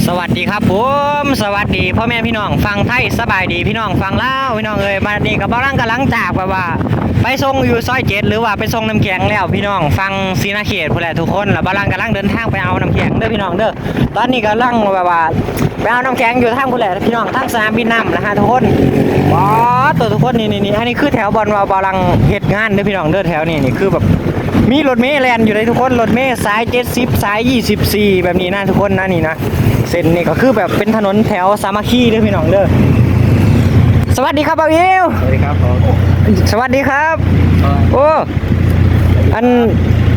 ສະຫວັດດີຄັບຜົມ ສະຫວັດດີພໍ່ແມ່ພີ່ນ້ອງຝັ່ງໄທ ສະບາຍດີພີ່ນ້ອງຝັ່ງລາວ ພີ່ນ້ອງເອີຍ. ບັດນີ້ກໍເບົາຫຼັງກຳລັງຈາກແບບວ່າໄປສົ່ງຢູ່ຊອຍເຈັດ ຫຼືວ່າໄປສົ່ງນ້ຳແຂງແລ້ວພີ່ນ້ອງ ຝັ່ງສີນາເຂດພຸ້ນແຫຼະທຸກຄົນ. ແລ້ວເບົາຫຼັງກຳລັງເດີນທາງໄປເອົານ້ຳແຂງເດີພີ່ນ້ອງເດີ. ຕອນນີ້ກຳລັງແບບວ່າໄປເອົານ້ຳແຂງຢູ່ທາງພຸ້ນແຫຼະພີ່ນ້ອງ ທາງສະໜາມບິນນ້ຳນະຮະທຸກຄົນ. ປາດໂທ້ ທຸກຄົນ ນີ້ໆໆ ອັນນີ້ຄືແຖວບ່ອນວ່າເບົາຫຼັງເຮັດງານເດີພີ່ນ້ອງເດີ. ແຖວນີ້ນີ້ຄືແບບ ມີລົດເມແລ່ນຢູ່ເດ້ທຸກຄົນ ລົດເມສາຍເຈັດສິບ ສາຍຊາວສີ່ແບບນີ້ນະທຸກຄົນນະ. ນີ້ນະ ເສັ້ນນີ້ກໍຄືແບບເປັນຖະໜົນແຖວສາມັກຄີເດີພີ່ນ້ອງເດີ. ສະຫວັດດີຄັບບ່າວອິວ. ສະຫວັດດີຄັບຜົມ. ສະຫວັດດີຄັບ. ໂອ້ ອັນ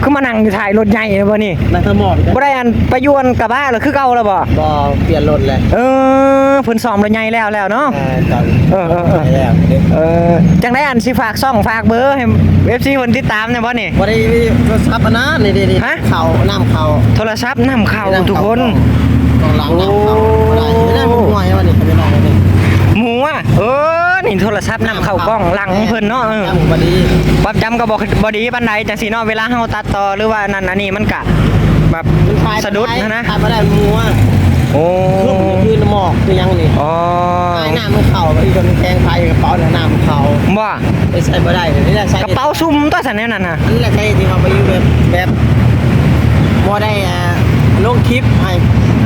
ຄືມານັ່ງຢູ່ທ້າຍລົດໃຫຍ່ແທ້ບໍ່ນີ້? ນັ່ງທາງໝອກ ບໍ່ໄດ້ອັນ ໄປຢູ່ອັນກະບະແລ້ວຄືເກົ່າແລ້ວບໍ່? ບໍ່ ປ່ຽນລົດແລ້ວ. ເອີ ເພິ່ນສ້ອມລົດໃຫຍ່ແລ້ວແລ້ວເນາະ. ເອີ ເອີ ເອີ ເອີ ແລ້ວ ເອີ ຈັ່ງໃດອັນຊິຝາກຊ່ອງຝາກເບີໃຫ້ເອັຟຊີເພິ່ນຕິດຕາມແດ່ບໍ່ນີ້? ບໍ່ໄດ້ມີໂທລະສັບອັນນັ້ນ ນີ້ໆ ຮະ? ເຂົ້າ ນ້ຳເຂົ້າ ໂທລະສັບນ້ຳເຂົ້າທຸກຄົນ. ກ້ອງຫຼັງນ້ຳເຂົ້າບໍ່ໄດ້ ໄດ້ໝູວ່ານີ້ ໄປລອງນີ້ ໝູວ່າ. ເອີ ນີ້ໂທລະສັບນ້ຳເຂົ້າກ້ອງຫຼັງເພິ່ນເນາະ. ເອີ ຄວາມຈຳກໍບໍ່ ບໍ່ດີປານໃດ ຈັ່ງຊີ້ເນາະ. ເວລາເຮົາຕັດຕໍ່ ຫຼືວ່າອັນນັ້ນອັນນີ້ ມັນກະແບບສະດຸດຫັ້ນນະ ຂາຍບໍ່ໄດ້ໝູວ່າ. ໂອ້ ຄືໝອກຄືຫຍັງນີ້. ອໍ ອ້າຍ ນ້ຳມັນເຂົ້າ ອີກຄົນແຂງໄປກະເປົານ້ຳເຂົ້າ ບໍ່ ໄປໃສ່ບໍ່ໄດ້. ນີ້ແຫຼະສາເຫດ ກະເປົາຊຸ່ມຕົວະຊັ້ນແນວນັ້ນນະ. ອັນນີ້ແຫຼະສາເຫດທີ່ວ່າໄປຢູ່ແບບ ແບບບໍ່ໄດ້ ອ່າ ລົງຄລິບໃຫ້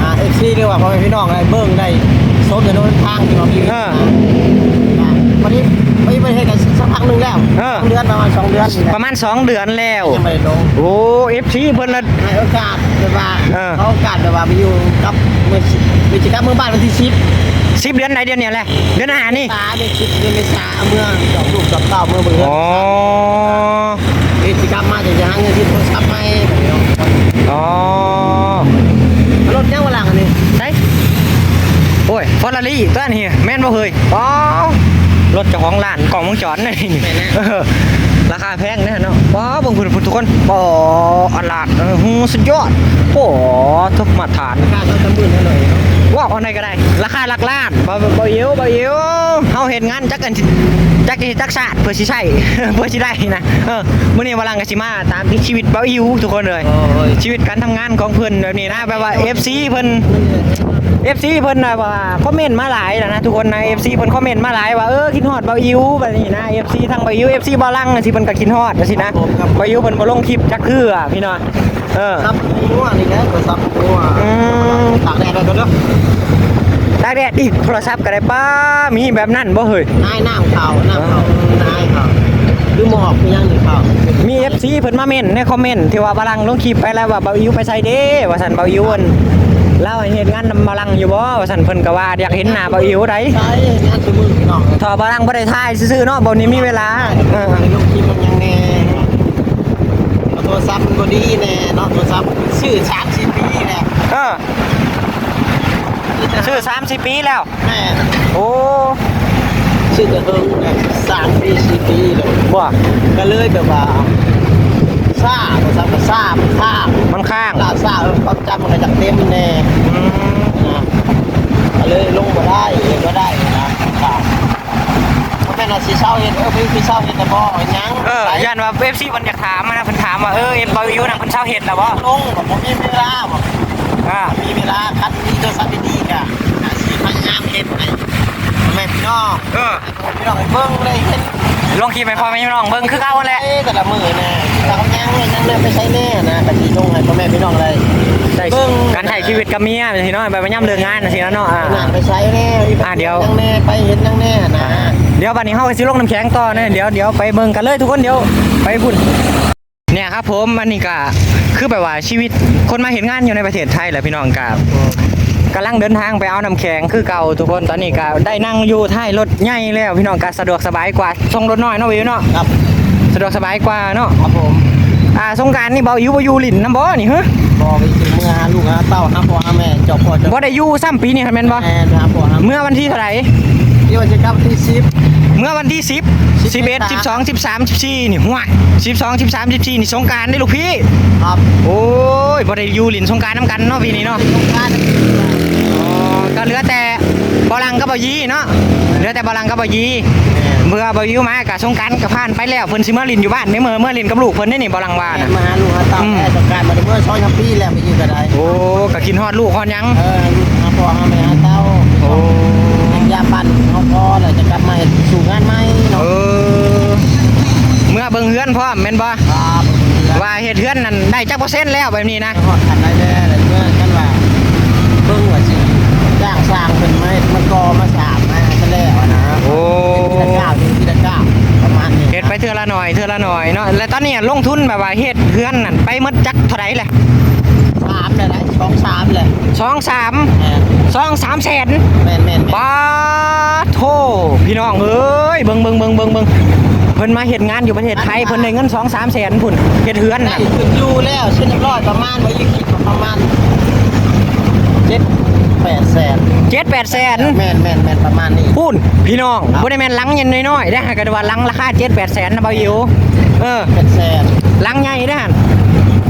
ອ່າ ເອັຟຊີ ຫຼືວ່າພໍ່ແມ່ພີ່ນ້ອງໄດ້ເບິ່ງໄດ້ຊົມໃນຫົນທາງທີ່ວ່າມີ ເອີ ອ່າ ບັດນີ້ໄປປະເທດກັນສັກພັກໜຶ່ງແລ້ວ. ເອີ ສອງເດືອນ ປະມານສອງເດືອນນີ້ແຫຼະ ປະມານສອງເດືອນແລ້ວ ຍັງບໍ່ໄດ້ລົງ. ໂອ້ ເອັຟຊີ ເພິ່ນລະໃຫ້ໂອກາດແບບວ່າ ເອີ ເອົາໂອກາດແບບວ່າໄປຢູ່ກັບ ມື້ຊິກັບເມືອບ້ານວັນທີສິບ ສິບເດືອນໃດ? ເດືອນນີ້ແຫຼະ ເດືອນໜ້ານີ້ ເດືອນສິບ ເດືອນເມສາ ເມືອຈອບລູກຈອບເຕົ້າ ເມືອເບິ່ງເຮືອນ. ອໍ ເອີ ຊິກັບມາຈັ່ງຊິຫາເງິນຊື້ໂທລະສັບໃໝ່. ອໍ ລົດຍັງວ່າຫຼັງອັນນີ້ ໃສ? ໂອ້ຍ ເຟີຣາຣີຕົວນີ້ ແມ່ນບໍ່ເຮີ້ຍ? ອໍ ລົດເຈົ້າຂອງຮ້ານກ້ອງວົງຈອນນີ້. ເອີ ລາຄາແພງເດ້ເນາະ. ປ້າ ເບິ່ງພຸ້ນ ພຸ້ນທຸກຄົນ ປ້າ ອະຫຼາດ ເອີ ຫື ສຸດຍອດ. ໂອ້ ທຸກມາດຖານ ລາຄາເທົ່າຈຳໝື່ນເທົ່າໃດເນາະ ວ້າວ ອັນໃດກໍໄດ້ ລາຄາຫຼັກລ້ານ. ບໍ່ ບໍ່ເອີວ ບໍ່ເອີວ ເຮົາເຮັດງານຈັກກັນ ຈັກ ຈັກຊາດເພື່ອຊິໃຊ້ ເພື່ອຊິໄດ້ນະ. ເອີ ມື້ນີ້ວາລັງກໍຊິມາຕາມຕິດຊີວິດບ່າວອິວທຸກຄົນເອີຍ. ໂອ້ຍ ຊີວິດການທຳງານຂອງເພິ່ນແບບນີ້ນະ ແບບວ່າເອັຟຊີເພິ່ນ ເອັຟຊີເພິ່ນນະ ວ່າຄອມເມັນມາຫຼາຍແລ້ວນະທຸກຄົນນະ. ເອັຟຊີເພິ່ນຄອມເມັນມາຫຼາຍວ່າ ເອີ ຄິດຮອດບ່າວອິວແບບນີ້ນະ. ເອັຟຊີທັງບ່າວອິວ ເອັຟຊີບ່າວລັງຈັ່ງຊີ້ ເພິ່ນກໍຄິດຮອດຈັ່ງຊີ້ນະ. ບ່າວອິວເພິ່ນບໍ່ລົງຄລິບຈັກເທື່ອພີ່ນ້ອງ. ເອີ ສັບຫົວນີ້ແຫຼະ ໂທລະສັບຫົວ. ອືມ ຕາກແດດໄວ້ກ່ອນເດີ ຕາກແດດອີກ ໂທລະສັບກໍໄດ້. ປ້າ ມີແບບນັ້ນບໍ່ເຮີ້ຍ? ອາຍນ້ຳເຂົ້າ ນ້ຳເຂົ້າ ອາ ອາຍເຂົ້າ ຫຼືໝອກອີ່ຫຍັງນີ້ເຂົ້າ. ມີເອັຟຊີເພິ່ນມາເມັນໃນຄອມເມັນທີ່ວ່າວາລັງລົງຄລິບໄປແລ້ວວ່າ ບ່າວອິວໄປໃສເດ້ ວ່າຊັ້ນ. ບ່າວອິວ ອັນ ລາວເຮັດງານນຳວາລັງຢູ່ບໍ່ ວ່າຊັ້ນ. ເພິ່ນກໍວ່າຢາກເຫັນໜ້າບ່າວອິວໃດ໋ ໃສເຮັດງານຊຸມື້ພີ່ນ້ອງ. ຖ້າວາລັງບໍ່ໄດ້ຖ່າຍຊື່ໆເນາະ ບໍ່ນີ້ມີເວລາ. ເອີ ລົງຄລິບມັນຍັງແດ່ ໂທລະສັບມັນບໍ່ດີແດ່ເນາະ ໂທລະສັບຊື້ສາມສີ່ປີແລ້ວ. ເອີ ຊື້ສາມສີ່ປີແລ້ວ. ແມ່ນ. ໂອ້ ຊື້ແຕ່ເຖິງແລ້ວ ສາມປີສີ່ປີແລ້ວ. ບໍ່ ກໍເລີຍແບບວ່າຊ້າ ໂທລະສັບກໍຊ້າ ມັນຄ້າງ ມັນຄ້າງ ຊ້າ ຄວາມຈຳມັນກໍຈະເຕັມແດ່. ອືມ ນະ ກໍເລີຍລົງບໍ່ໄດ້ ເຮັດບໍ່ໄດ້ນະ. ບໍ່ແມ່ນວ່າຊິເຊົາເຮັດ ເອີ ຊິເຊົາເຮັດແລ້ວບໍ່ ເຮັດຫຍັງ. ເອີ ຢ້ານວ່າເອັຟຊີເພິ່ນຢາກຖາມນະ ເພິ່ນຖາມວ່າ ເອີ ເອັມ ບ່າວອິວນະ ເພິ່ນເຊົາເຮັດແລ້ວບໍ່? ລົງ ບໍ່ມີເວລາບໍ່. ອ່າ ມີເວລາ ຄັນມີໂທລະສັບດີໆ ກະ ກະຊິພະຍາຍາມເຮັດໃຫ້ພໍ່ແມ່ພີ່ນ້ອງ ເອີ ພີ່ນ້ອງໄດ້ເບິ່ງໄດ້ເຫັນ ລົງຄລິບໃຫ້ພໍ່ແມ່ພີ່ນ້ອງເບິ່ງຄືເກົ່າຫັ້ນແຫຼະ. ເອີ ແຕ່ລະມື້ນະ ເຂົາຍັງ ຍັງໄດ້ໄປໃສແດ່ນະ ກະຊິລົງໃຫ້ພໍ່ແມ່ພີ່ນ້ອງໄດ້ ໄດ້ເບິ່ງ ການໃຊ້ຊີວິດກັບເມຍຈັ່ງຊີ້ເນາະ ແບບວ່າຍາມເລີກງານຈັ່ງຊີ້ນະເນາະ. ອ່າ ໄປໃສແດ່ ອ່າ ດຽວ ໄປເຮັດຫຍັງແດ່ນະ. ອ່າ ດຽວບັດນີ້ເຮົາກໍຊິລົງນ້ຳແຂງຕໍ່ນະ ດຽວ ດຽວໄປເບິ່ງກັນເລີຍທຸກຄົນ ດຽວໄປພຸ້ນ. ເນຍຄັບຜົມ ອັນນີ້ກະຄືແບບວ່າຊີວິດຄົນມາເຮັດງານຢູ່ໃນປະເທດໄທແຫຼະພີ່ນ້ອງ ກະກຳລັງເດີນທາງໄປເອົານ້ຳແຂງຄືເກົ່າທຸກຄົນ. ຕອນນີ້ກະໄດ້ນັ່ງຢູ່ທ້າຍລົດໃຫຍ່ແລ້ວພີ່ນ້ອງ ກະສະດວກສະບາຍກວ່າສົ່ງລົດນ້ອຍເນາະ ບ່າວອິວເນາະ. ຄັບ ສະດວກສະບາຍກວ່າເນາະ. ຄັບຜົມ. ອ່າ ສົງການນີ້ບ່າວອິວບໍ່ຢູ່ຫຼິ້ນນຳບໍ່ນີ້? ຮະ ບໍ່ ໄປຢູ່ເມືອຫາລູກຫາເຕົ້າ ຫາພໍ່ຫາແມ່ ເຈົ້າພໍ່ເຈົ້າ ບໍ່ໄດ້ຢູ່ຊ້ຳປີນີ້ຫັ້ນແມ່ນບໍ່? ແມ່ນ ຫາພໍ່ຫາແມ່. ເມືອວັນທີເທົ່າໃດ? ທີ່ວ່າຊິກັບວັນທີສິບ ເມືອວັນທີສິບ ສິບເອັດ ສິບສອງ ສິບສາມ ສິບສີ່ ນີ້ ຫ້ວຍ ສິບສອງ ສິບສາມ ສິບສີ່ ນີ້ສົງການເດ້ລູກພີ່. ຄັບ. ໂອ້ຍ ບໍ່ໄດ້ຢູ່ຫຼິ້ນສົງການນຳກັນເນາະ ປີນີ້ເນາະ. ສົງການ ອໍ ກໍເຫຼືອແຕ່ບ່າວຫຼັງກັບບ່າວຢີເນາະ ເຫຼືອແຕ່ບ່າວຫຼັງກັບບ່າວຢີ. ແມ່ນ. ເມື່ອບ່າວຢູມາກະສົງການກະຜ່ານໄປແລ້ວ ເພິ່ນຊິມາຫຼິ້ນຢູ່ບ້ານເດ້ ເມືອ ເມືອຫຼິ້ນກັບລູກເພິ່ນເດ້ນີ້ ບ່າວຫຼັງວ່ານະ. ມາຫາລູກຫາເຕົ້າ ອືມ ແຕ່ສົງການມາເມື່ອສອງສາມປີແລ້ວ ໄປຢູ່ກະໄດ້. ໂອ້ ກະຄິດຮອດລູກຮອດຫຍັງ. ເອີ ຫາພໍ່ ຂອງແມ່ເຖົ້າ ໂອ້ ກິນຢາປັ່ນເຮົາພໍ ແລ້ວຈະກັບມາເຮັດສູ່ງານໃໝ່ເນາະ. ເອີ ເມືອເບິ່ງເຮືອນພ້ອມແມ່ນບໍ່? ຄັບ ວ່າເຮັດເຮືອນນັ້ນໄດ້ຈັກເປີເຊັນແລ້ວແບບນີ້ນະ? ຮອດຂັ້ນໃດແລ້ວ ເມືອກັນວ່າ ເບິ່ງວ່າຊິຈ້າງຊ່າງເພິ່ນມາເຮັດ ມາກໍ່ ມາສາມ ມາໃຫ້ແລ້ວນະ. ໂອ້ ທີລະກ້າວ ທີລະກ້າວ ປະມານນີ້ ເຮັດໄປເທື່ອລະໜ້ອຍ ເທື່ອລະໜ້ອຍເນາະ. ແລ້ວຕອນນີ້ລົງທຶນແບບວ່າເຮັດເຮືອນນັ້ນໄປໝົດຈັກເທົ່າໃດແຫຼະ? ສາມແຫຼະ ສອງສາມແຫຼະ ສອງສາມ ແມ່ນ ສອງສາມແສນ ແມ່ນໆໆ ປາໂທ້ ພີ່ນ້ອງເອີຍ ເບິ່ງໆໆໆ ເພິ່ນມາເຮັດງານຢູ່ປະເທດໄທ ເພິ່ນໄດ້ເງິນສອງສາມແສນພຸ້ນ ເຮັດເຮືອນນະ ຂຶ້ນຢູ່ແລ້ວ ເຊັນຮຽບຮ້ອຍ ປະມານ ບໍ່ອີກ ປະມານເຈັດແປດແສນ ເຈັດແປດແສນ ແມ່ນໆໆ ປະມານນີ້ ພຸ້ນ ພີ່ນ້ອງ ບໍ່ໄດ້ແມ່ນຫຼັງໃຫຍ່ນ້ອຍໆເດ້ ຫາກະວ່າຫຼັງລາຄາເຈັດແປດແສນນະ ບ່າວອິວ ເອີ ເຈັດແສນ ຫຼັງໃຫຍ່ເດ້ຫັ້ນ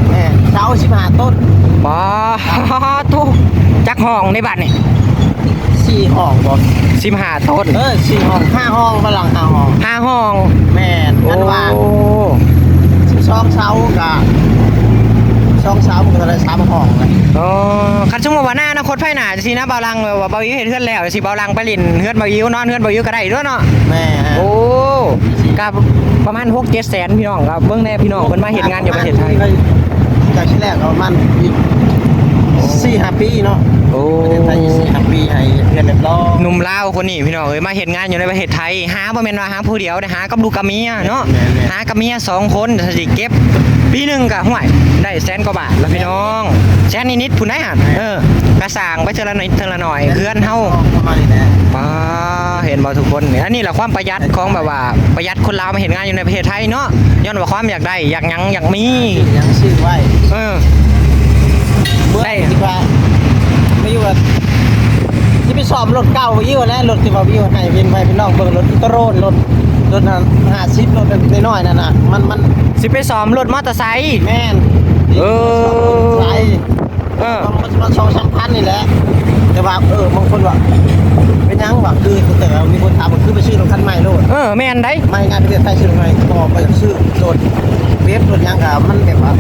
ແມ່ນ ເສົາສິບຫ້າຕົ້ນ ປາໂທ້ ຈັກຫ້ອງໃນບາດນີ້? ສີ່ຫ້ອງບໍ? ສິບຫ້າຕົ້ນ ເອີ ສີ່ຫ້ອງ ຫ້າຫ້ອງ ບາດຫຼັງຫ້າຫ້ອງ ຫ້າຫ້ອງ ແມ່ນ ໂອ້ ຄັນວ່າສິບສອງເສົາກະ ສອງເສົາມັນກະເທົ່າໃດ ສາມຫ້ອງນະ. ອໍ ຄັນສົມມຸດວ່າໃນອະນາຄົດພາຍໜ້າຈັ່ງຊີ້ນະ ບ່າວຫຼັງ ແບບວ່າບ່າວອິວເຮັດເຮືອນແລ້ວ ຊິບ່າວຫຼັງໄປຫຼິ້ນເຮືອນບ່າວອິວ ນອນເຮືອນບ່າວອິວກະໄດ້ເດ້ເນາະ. ແມ່ນ ໂອ້ ກະປະມານຫົກເຈັດແສນ ພີ່ນ້ອງ ກະເບິ່ງແດ່ພີ່ນ້ອງ ເພິ່ນມາເຮັດງານຢູ່ປະເທດໄທ ຈາກທີ່ແລກປະມານອີກສີ່ຫ້າປີເນາະ. ໂອ້ ປະເທດໄທສີ່ຫ້າປີໃຫ້ເຮັດເຮືອນຮຽບຮ້ອຍ. ໜຸ່ມລາວຄົນນີ້ພີ່ນ້ອງເອີຍ ມາເຮັດງານຢູ່ໃນປະເທດໄທ ຫາບໍ່ແມ່ນວ່າຫາຜູ້ດຽວເດ້ ຫາກັບລູກກັບເມຍເນາະ ແມ່ນໆໆ ຫາກັບເມຍສອງຄົນ ຊິເກັບປີໜຶ່ງກະ ຫ້ວຍ ໄດ້ແສນກວ່າບາດລະພີ່ນ້ອງ ແສນນິດໆພຸ້ນໄດ໋ຫັ້ນ ເອີ ກະສ້າງໄປເທື່ອລະໜ້ອຍເທື່ອລະໜ້ອຍ ເຮືອນເຮົາ ປະມານນີ້ແຫຼະ ປາ ເຫັນບໍ່ທຸກຄົນ ອັນນີ້ລະຄວາມປະຢັດຂອງແບບວ່າ ປະຢັດຄົນລາວມາເຮັດງານຢູ່ໃນປະເທດໄທເນາະ ຍ້ອນວ່າຄວາມຢາກໄດ້ ຢາກຫຍັງ ຢາກມີ ຢາກຊື້ໄວ້ ເອີ ເມື່ອ ໄດ້ ຄິດວ່າ ມາຢູ່ວ່າ ຊິໄປສ້ອມລົດເກົ່າຢູ່ຫັ້ນແຫຼະ ລົດທີ່ວ່າວິວໃຫ້ເຫັນໄວ້ພີ່ນ້ອງເບິ່ງ ລົດອີໂຕໂຣນ ລົດ ລົດຫ້າສິບ ລົດນ້ອຍໆນັ້ນນະ ມັນ ມັນ ຊິໄປສ້ອມລົດມໍເຕີໄຊ ແມ່ນ ເອີ ເອີ ມັນ ມັນສອງສາມພັນນີ້ແຫຼະ ແຕ່ວ່າ ເອີ ບາງຄົນວ່າ ເປັນຫຍັງວ່າ ຄື ແຕ່ວ່າມີຄົນຖາມວ່າ ຄືໄປຊື້ລົດຄັນໃໝ່ໂລດ ເອີ ແມ່ນໄດ໋ ໃໝ່ງານປະເທດໄທຊື້ລົດໃໝ່ ບໍ່ ບໍ່ຢາກຊື້ລົດເວັບລົດຫຍັງກະ ມັນແບບວ່າ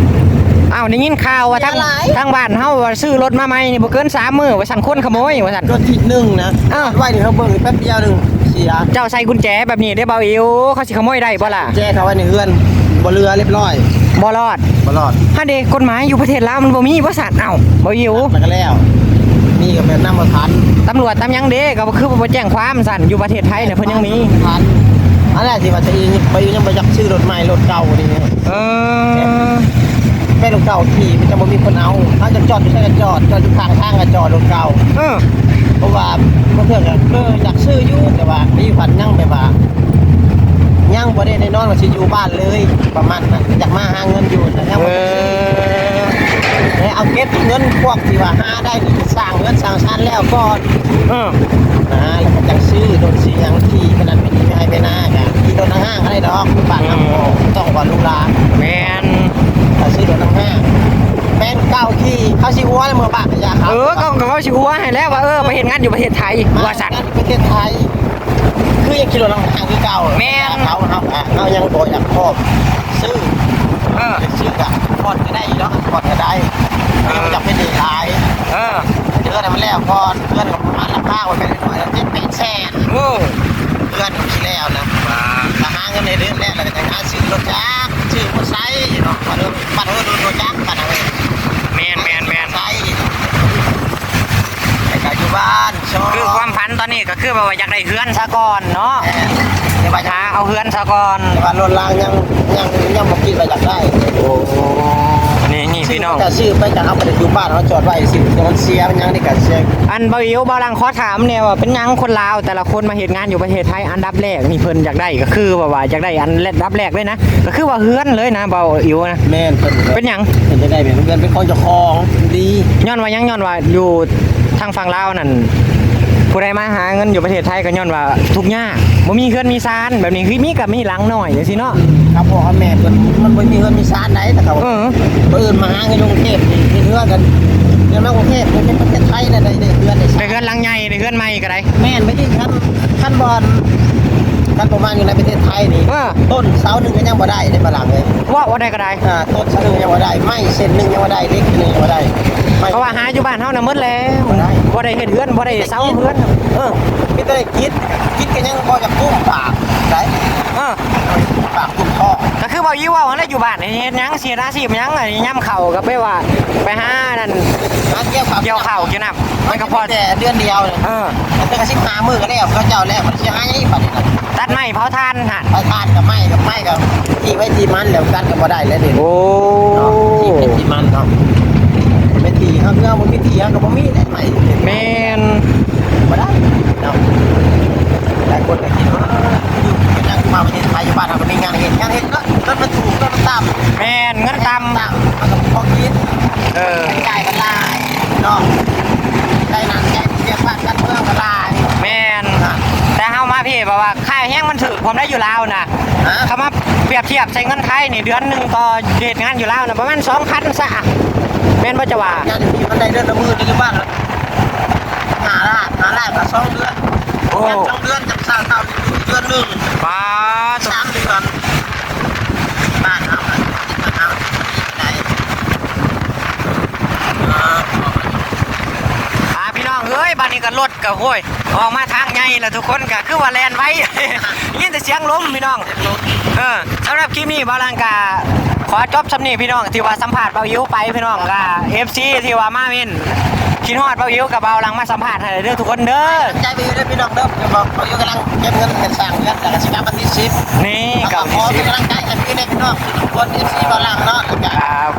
ອ້າວ ໄດ້ຍິນຂ່າວວ່າທາງ ເສຍຫຼາຍ ທາງບ້ານເຮົາວ່າຊື້ລົດມາໃໝ່ນີ້ບໍ່ເກີນສາມມື້ວ່າຊັ້ນ ຄົນຂະໂມຍວ່າຊັ້ນ ລົດທີໜຶ່ງນະ ເອີ ໄວ້ນີ້ເຮົາເບິ່ງແປັບດຽວໜຶ່ງ ເສຍ ເຈົ້າໃສ່ກຸນແຈແບບນີ້ເດ້ ບ່າວອິວ ເຂົາຊິຂະໂມຍໄດ້ບໍ່ລະ? ແຈເຂົາໄວ້ໃນເຮືອນ ບໍ່ເຫຼືອ ຮຽບຮ້ອຍ ບໍ່ລອດ ບໍ່ລອດ ຫັ້ນເດ ກົດໝາຍຢູ່ປະເທດລາວມັນບໍ່ມີບໍ່ຊັ້ນ? ເອົ້າ ບໍ່ຢູ່ ແລ້ວກະແລ້ວ ມີກະແມ່ນນຳບໍ່ທັນ ຕຳຫຼວດຕຳຫຍັງເດ ກະຄືບໍ່ແຈ້ງຄວາມຊັ້ນ ຢູ່ປະເທດໄທນະເພິ່ນຍັງມີ ທັນ ອັນແລກທີ່ວ່າຈະອີ ບໍ່ຢູ່ ຍັງບໍ່ຢາກຊື້ລົດໃໝ່ ລົດເກົ່ານີ້ ເອີ ແມ່ນລົດເກົ່າຂີ່ ມັນຈະບໍ່ມີຄົນເອົາ ເຮົາຈະຈອດຢູ່ໃສກະຈອດ ຈອດຢູ່ຂ້າງທາງກະຈອດລົດເກົ່າ ເອີ ເພາະວ່າບາງເທື່ອກະ ເອີ ຢາກຊື້ຢູ່ ແຕ່ວ່າມີພັນຍັງແບບວ່າ ຍັງບໍ່ໄດ້ແນ່ນອນວ່າຊິຢູ່ບ້ານເລີຍ ປະມານນັ້ນ ຢາກມາຫາເງິນຢູ່ ແຕ່ຍັງບໍ່ໄດ້ຊື້ ເອີ ແຕ່ເອົາເກັບເງິນພວກທີ່ວ່າຫາໄດ້ນີ້ ສ້າງເຮືອນສ້າງຊານແລ້ວກ່ອນ ເອີ ນະ ແລ້ວກະຈັ່ງຊື້ລົດ ຊື້ຫຍັງຂີ່ ຂະໜາດໄປໄຮ່ໄປນາກະຂີ່ລົດຫ້າງໆກະໄດ້ດອກ ບ້ານເຮົາ ອືມ ຕ້ອງວ່າຫຼູຫຼາ ແມ່ນ ຖ້າຊື້ລົດຫ້າງໆ ແປງເກົ່າຂີ່ ເຂົາຊິຫົວເມື່ອບ້ານກະຢ່າເຂົາ ເອີ ເຂົາ ເຂົາຊິຫົວໃຫ້ແລ້ວວ່າ ເອີ ໄປເຮັດງານຢູ່ປະເທດໄທ ວ່າຊັ້ນ ປະເທດໄທ ຄືຍັງຂີ່ລົດນຳຫ້າງຄືເກົ່າ ແມ່ນ ເຮົາ ເຮົາ ເຮົາຍັງບໍ່ຢາກພ້ອມຊື້ ເອີ ຊື້ກະຜ່ອນກະໄດ້ເນາະ ຜ່ອນກະໄດ້ ເອີ ຍັງບໍ່ຈຳເປັນໜີຫຼາຍ ເອີ ເດືອນໃຫ້ມັນແລ້ວກ່ອນ ເດືອນກະປະມານລາຄາໄວ້ແບບໜ້ອຍເຈັດແປດແສນ ໂອ້ ເດືອນກະຊິແລ້ວນະ ກະຫາເງິນໃນເດືອນແລກ ແລ້ວກະຫາຊື້ລົດຈັກ ຊື້ມໍເຕີໄຊເນາະ ບ້ານເຮົາ ບ້ານເຮົາລົດຈັກ ບ້ານເຮົາ ແມ່ນໆໆ ແລ້ວກະຢູ່ບ້ານ ຄືຄວາມຝັນຕອນນີ້ກະຄືແບບວ່າຢາກໄດ້ເຮືອນຊະກ່ອນເນາະ ແມ່ນ ແຕ່ວ່າຢາກ ຫາເອົາເຮືອນຊະກ່ອນ ແຕ່ວ່າລົດລາງຍັງ ຍັງ ຍັງບໍ່ຄິດວ່າຢາກໄດ້ ໂອ້ ນີ້ ນີ້ພີ່ນ້ອງ ກະຊື້ໄປກະເອົາໄປຢູ່ບ້ານເຮົາຈອດໄວ້ ຊິມັນເສຍມັນຫຍັງນີ້ກະເສຍ ອັນ ບ່າວອິວ ບ່າວຫຼັງຂໍຖາມແດ່ວ່າ ເປັນຫຍັງຄົນລາວແຕ່ລະຄົນມາເຮັດງານຢູ່ປະເທດໄທ ອັນດັບແລກນີ້ເພິ່ນຢາກໄດ້ກະຄືແບບວ່າຢາກໄດ້ອັນດັບແລກເລີຍນະ ກະຄືວ່າເຮືອນເລີຍນະ ບ່າວອິວນະ ແມ່ນ ເພິ່ນ ເປັນຫຍັງ ເພິ່ນຢາກໄດ້ແບບເຮືອນເປັນຂອງເຈົ້າຂອງດີ ຍ້ອນວ່າຫຍັງ ຍ້ອນວ່າຢູ່ ທາງຝັ່ງລາວນັ້ນ ຜູ້ໃດມາຫາເງິນຢູ່ປະເທດໄທກະຍ້ອນວ່າທຸກຍາກ ບໍ່ມີເຮືອນມີຊານແບບນີ້ ຄືມີກະມີຫຼັງໜ້ອຍຈັ່ງຊີ້ເນາະ ອືມ ຄັບ ພໍ່ກັບແມ່ເພິ່ນ ມັນບໍ່ມີເຮືອນມີຊານໃດ໋ ແຕ່ເຂົາ ເອີ ຜູ້ອື່ນມາຫາເງິນຢູ່ກຸງເທບນີ້ ເຮັດເຮືອນກັນ ເຮືອນມາກຸງເທບ ເຮັດປະເທດໄທນັ້ນໄດ້ ໄດ້ເຮືອນ ໄດ້ເຮືອນຫຼັງໃຫຍ່ ໄດ້ເຮືອນໃໝ່ກະໄດ້ ແມ່ນ ໄປອີກຄັນ ຄັນບໍ່ ຄັນບໍ່ມາຢູ່ໃນປະເທດໄທນີ້ ເອີ ຕົ້ນເສົາໜຶ່ງກະຍັງບໍ່ໄດ້ເດ້ ຝຣັ່ງເອີຍ ເວົ້າວ່າໃດກະໄດ້ ອ່າ ຕົ້ນເສົາໜຶ່ງຍັງບໍ່ໄດ້ ໄມ້ເສັ້ນໜຶ່ງຍັງບໍ່ໄດ້ ເຫຼັກໜຶ່ງຍັງບໍ່ໄດ້ ເພາະວ່າຫາຢູ່ບ້ານເຮົານະໝົດແລ້ວ ບໍ່ໄດ້ ບໍ່ໄດ້ເຮັດເຮືອນ ບໍ່ໄດ້ເຊົ່າເຮືອນ. ເອີ ມີແຕ່ໄດ້ກິນ ກິນກໍຍັງບໍ່ຢາກກຸ້ມປາກໄດ໋. ເອີ ປາກກຸ້ມທ້ອງ. ກໍຄືເວົ້າອີ່ເວົ້າຫັ້ນແຫຼະ ຢູ່ບ້ານນີ້ເຮັດຫຍັງ ຊິເຮັດອາຊີບຫຍັງ? ຍາມເຂົ້າກໍໄປວ່າ ໄປຫານັ້ນ ຫາກ່ຽວເຂົ້າ ກ່ຽວເຂົ້າກ່ຽວນ້ຳ ມັນກໍພໍແຕ່ເດືອນດຽວ. ເອີ ແຕ່ກໍສິບຫ້າມື້ກໍແລ້ວ ເຂົາເຈົ້າແລ້ວ ມັນຊິໃຫ້ບາດນີ້ນະ ຕັດໄມ້ເຜົາຖ່ານຫັ້ນ ເຜົາຖ່ານກັບໄມ້ ກັບໄມ້ກໍທີ່ໄວ້ທີ່ມັນແລ້ວ ຕັດກໍບໍ່ໄດ້ແລ້ວເດ. ໂອ້ ເນາະ ທີ່ໄວ້ທີ່ມັນເນາະ ໄປທີ່ເຮົາ ເຮົາບໍ່ມີທີ່ ເຮົາກໍບໍ່ມີໄດ້ໄມ້. ແມ່ນ ບໍ່ໄດ້ເນາະ. ຫຼາຍຄົນກໍຄິດວ່າ ເອີ ຢູ່ຈັ່ງວ່າປະເທດໄທ ຢູ່ບ້ານເຮົາກໍມີງານເຮັດ ງານເຮັດເນາະ ລົດມັນຖືກ ລົດມັນຕ່ຳ. ແມ່ນ ເງິນຕ່ຳ ຕ່ຳ ມັນກໍພໍກິນ. ເອີ ຈ່າຍກໍຫຼາຍເນາະ ຈ່າຍນັ້ນຈ່າຍນີ້ ວຽກບ້ານການເມືອງກໍຫຼາຍ. ແມ່ນ ແຕ່ເຮົາມາພີ້ ແບບວ່າຄ່າແຮງມັນຖືກ ພວມໄດ້ຢູ່ລາວນະ. ຮະ? ເຮົາມາປຽບທຽບໃສ່ເງິນໄທນີ້ ເດືອນໜຶ່ງຕໍ່ເຮັດງານຢູ່ລາວນະ ປະມານສອງພັນຊະ ແມ່ນບໍ່ເຈົ້າວ່າ? ງານຢູ່ພີ້ມັນໄດ້ເດືອນລະໝື່ນຢູ່ບ້ານ ຫ້າລ້ານ ຫ້າລ້ານກໍສອງເດືອນ. ໂອ້ ງານສອງເດືອນຈະເຊົາເດືອນໜຶ່ງ ປາດ ສາມເດືອນ. ບ້ານເຮົາ ບ້ານເຮົາໄດ້ ອ່າ ພີ່ນ້ອງເອີຍ ບາດນີ້ກໍລົດກໍ ໂອ້ຍ ອອກມາທາງໃຫຍ່ແລ້ວ ທຸກຄົນກໍຄືວ່າແລ່ນໄວ ຍິນແຕ່ສຽງລົມພີ່ນ້ອງ. ເອີ ສຳລັບຄລິບນີ້ບ່າວຫຼັງກໍຂໍຈົບສ່ຳນີ້ພີ່ນ້ອງ ທີ່ວ່າສຳພາດບ່າວອິວໄປພີ່ນ້ອງ. ກໍເອັຟຊີທີ່ວ່າມາເມັ້ນ ຄິດຮອດບ່າວອິວກັບບ່າວຫຼັງມາສຳພາດໃຫ້ເດີ ທຸກຄົນເດີ. ໃຈໄປຢູ່ເດີພີ່ນ້ອງເດີ ບ່າວອິວກຳລັງເກັບເງິນກັນສ້າງເຮືອນ ແລ້ວກໍຊິກັບວັນທີສິບ. ນີ້ກໍວັນທີສິບ ຂໍເປັນກຳລັງໃຈໃຫ້ພີ່ແມ່ພີ່ນ້ອງທຸກຄົນ ເອັຟຊີບ່າວຫຼັງເນາະ ແລ້ວກໍ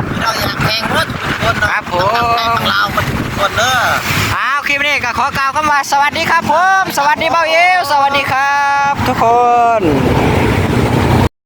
ພີ່ນ້ອງຢາກແຮງເນາະ ທຸກຄົນເນາະ ຄັບຜົມ ທັງລາວທຸກຄົນເດີ. ອ້າວ ຄລິບນີ້ກໍຂໍກ່າວຄຳວ່າສະຫວັດດີຄັບຜົມ ສະຫວັດດີບ່າວອິວ ສະຫວັດດີຄັບທຸກຄົນ.